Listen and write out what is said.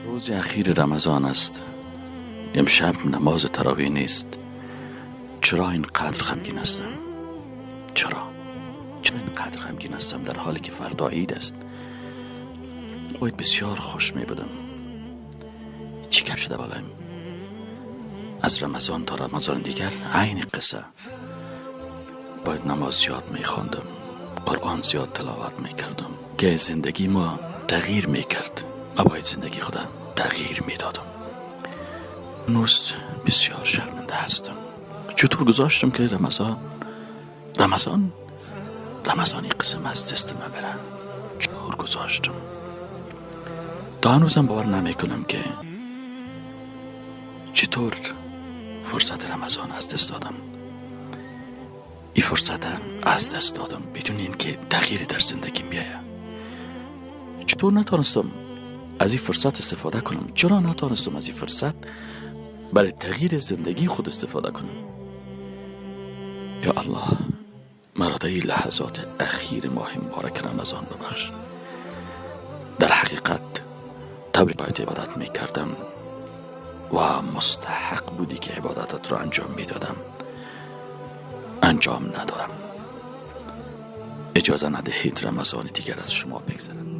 روز اخیر رمضان است. امشب نماز تراویح نیست. چرا اینقدر غمگین هستم؟ چرا اینقدر غمگین هستم در حالی که فردا عید است؟ باید بسیار خوش می بودم. چی کم شده بالایم؟ از رمضان تا رمضان دیگر عین قصه. باید نماز زیاد می خواندم، قرآن زیاد تلاوت می کردم که زندگی ما تغییر می کرد. ما باید زندگی خودم تغییر می دادم. هنوز بسیار شرمنده هستم. چطور گذاشتم که رمضان قسم از دست من بره؟ چطور گذاشتم؟ تا هنوزم باور نمی کنم که چطور فرصت رمضان از دست دادم. این فرصت از دست دادم بدون اینکه تغییری در زندگیم بیاید. چطور نتانستم از این فرصت استفاده کنم؟ چرا نتانستم از این فرصت برای تغییر زندگی خود استفاده کنم؟ یا الله، مرا در این لحظات اخیر ماه مبارک رمضان ببخش. در حقیقت طبعی باید عبادت می کردم و مستحق بودی که عبادتت را انجام می دادم. انجام ندارم. اجازه ندهید رمضان دیگر از شما بگذرد.